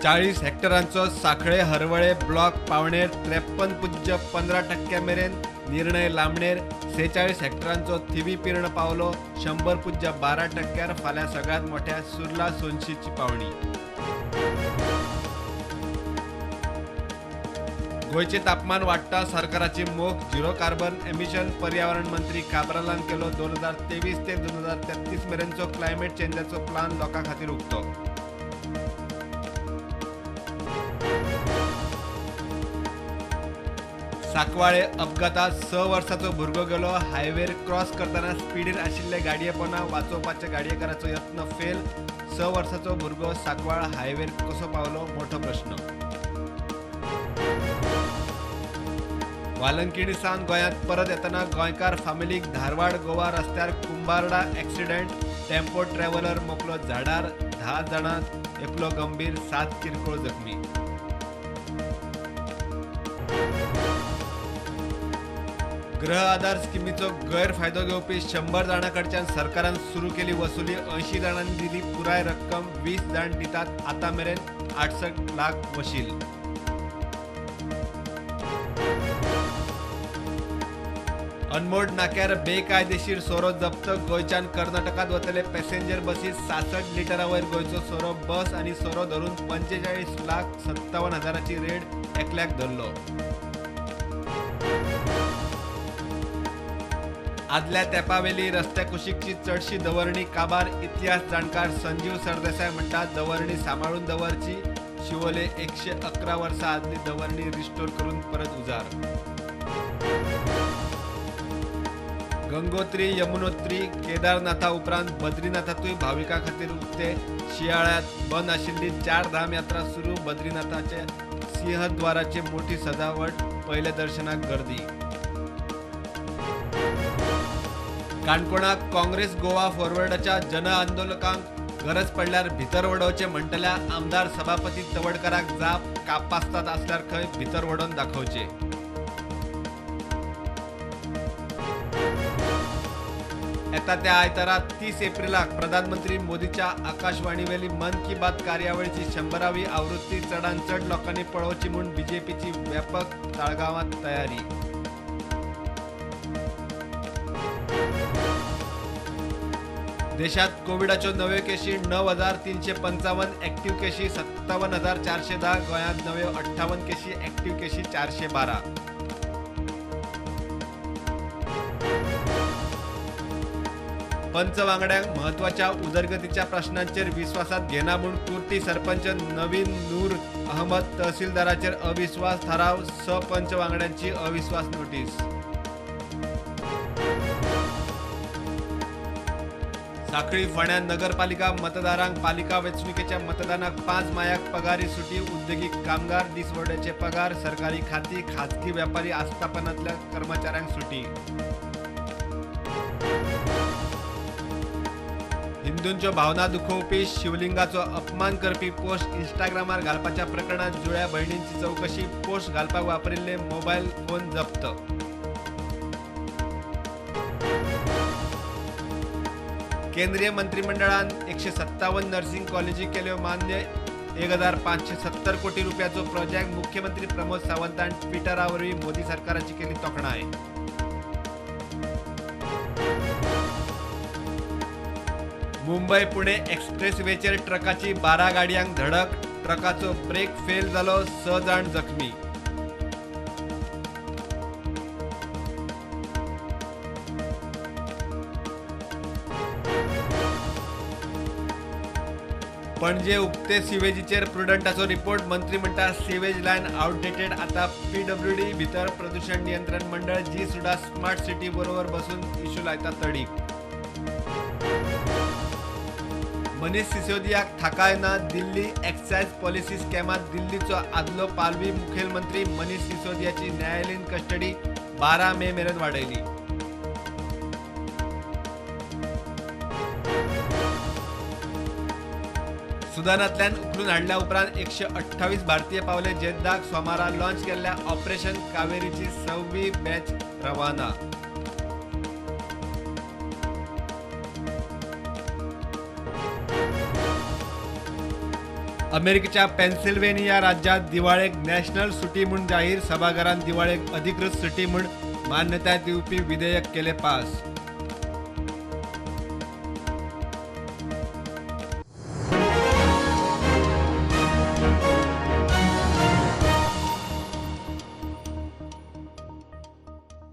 40 हेक्टरांचो सांखळे Harvalem block पावणेर 53.15% मेरेन निर्णय लांबणेर। 46 हेक्टरांचो थिवी पिर्ण पावलो 100.12%। फाल्यां सगळ्यात मोठ्या सुर्ला सोनशीची पावणी। गोंयचें तापमान वाडटा, सरकाराची मोख झिरो कार्बन एमिशन। पर्यावरण मंत्री काब्रालान केलो 2023 ते 2033 मेरेनचो क्लायमेट चेंजाचो प्लान लोकां खातीर उक्तो। सांकवाळे अपघातात 6 वर्सांचो भुरगो गेलो। हायवेर क्रॉस करतना स्पिडीर आशिल्ले गाडये पोना वाचोवपाच्या गाडयेकाराचो यत्न फेल। 6 वर्सांचो भुरगो सांकवाळ हायवेर कसो पावलो मोठो प्रश्न। वालंकिणी सावन गोंयांत परत येतना गोंयकार फामिलीक धारवाड गोवा रस्त्यार कुंभारडा एक्सिडेंट। टेम्पो ट्रॅव्हलर मोखलो झाडार, 10 जाणांक एकलो गंभीर, 7 किरकोळ जखमी। गृह आधार स्किमीचो गैरफायदो घेवपी 100 जाणां कडच्यान सरकारान सुरू केली वसुली। 80 जाणांनी दिली पुराय रक्कम, 20 जाण दितात आतां मेरेन 68 लाख वशील। अनमोड नाक्यार बेकायदेशीर सोरो जप्त। गोंयच्यान कर्नाटकांत वतले पॅसेंजर बसीत 66 लिटरा वयर गोंयचो सोरो। बस आनी सोरो धरून 45,57,000ची रेड, एकल्याक धरलो। आदल्या तेंपावेली रस्त्या कुशीकची चडशी दवरणी काबार। इतिहास जाणकार संजीव सरदेसाय म्हणटा दवरणी सांबाळून दवरची। शिवोले 111 वर्सां आदली दवरणी रिस्टोर करून परत उजार। गंगोत्री, यमुनोत्री, केदारनाथा उपरांत बद्रीनाथातूय भाविकां खातीर उक्ते। शियाळ्यांत बंद आशिल्ली 4 धाम यात्रा सुरू। बद्रीनाथाचे सिंहद्वाराची मोठी सजावट, पयल्या दर्शनाक गर्दी। काणकोणाक काँग्रेस गोवा फॉरवर्डाच्या जनआंदोलकांक गरज पडल्यार भितर वडोवचे म्हणटल्या आमदार सभापती तवडकाराक जाप। कापास्तात आसल्यार खंय भितर वडोवन दाखोवचे। येता त्या आयतारा 30 एप्रिलाक प्रधानमंत्री मोदीच्या आकाशवाणीवेली मन की बात कार्यावळीची 100वी आवृत्ती चडान चड लोकांनी पळोवची म्हूण बीजेपीची व्यापक ताळगांवांत तयारी। देशात कोविडाच्यो नव्यो केशी 9,355, ऍक्टिव्ह केशी 57,410। गोंयांत नव्यो 58 केशी, ऍक्टिव्ह केशी 412। पंच वांगड्यांक म्हत्वाच्या उदरगतीच्या प्रश्नांचेर विस्वासात घेना म्हूण कुर्टी सरपंच नवीन नूर अहमद तहसीलदाराचेर अविस्वास थाराव। 6 पंच वांगड्यांची अविस्वास नोटीस। सांखळी फोंड्या नगरपालिका मतदारांक पालिका वेंचणुकेच्या मतदानाक 5 मायाक पगारी सुटी। उद्देगीक कामगार दिसवड्याचे पगार, सरकारी खाती, खाजगी व्यापारी आस्थापनांतल्या कर्मचाऱ्यांक सुटी। हिंदूंच्यो भावना दुखोवपी, शिवलिंगाचो अपमान करपी पोस्ट इंस्टाग्रामार घालपाच्या प्रकरणात जुळ्या भयणींची चवकशी। पोस्ट घालपाक वापरिल्ले मोबायल फोन जप्त। केंद्रीय मंत्रिमंडळान 157 नर्सिंग कॉलेजी केल्यो मान्य। 1,570 कोटी रुपयाचो प्रोजेक्ट। मुख्यमंत्री प्रमोद सावंतान ट्विटरा वरवीं मोदी सरकाराची केली तोखणाय। मुंबय पुणे एक्सप्रेसवेचेर ट्रकाची 12 गाडयांक धडक। ट्रकाचो ब्रेक फेल जालो, 6 जाण जखमी। पणजे उक्ते सिवेजीचेर प्रुडंटाचो रिपोर्ट। मंत्री म्हणटा सिवेज लायन आउटडेटेड। आता पीडब्ल्यूडी भितर प्रदूषण नियंत्रण मंडळ जी सुद्धा स्मार्ट सिटी बरोबर बसून इश्यू लायता तडीक। मनीष सिसोदियाक थाकाय ना। दिल्ली एक्सायज पॉलिसी स्कॅमात दिल्लीचो आदलो पालवी मुखेलमंत्री मनीष सिसोदियाची न्यायालयीन कस्टडी 12 मे मेरेन वाडयली। सुदानांतल्यान उखलून हाडल्या उपरांत 128 भारतीय पावले जेद्दाक। सोमारा लॉन्च केल्ल्या ऑपरेशन कावेरीची 6वी बॅच रवाना। अमेरिकेच्या पेन्सिल्वेनिया राज्यात दिवाळेक नॅशनल सुटी म्हूण जाहीर. सभाघरान दिवाळेक अधिकृत सुटी म्हूण मान्यताय दिवपी विधेयक केले पास.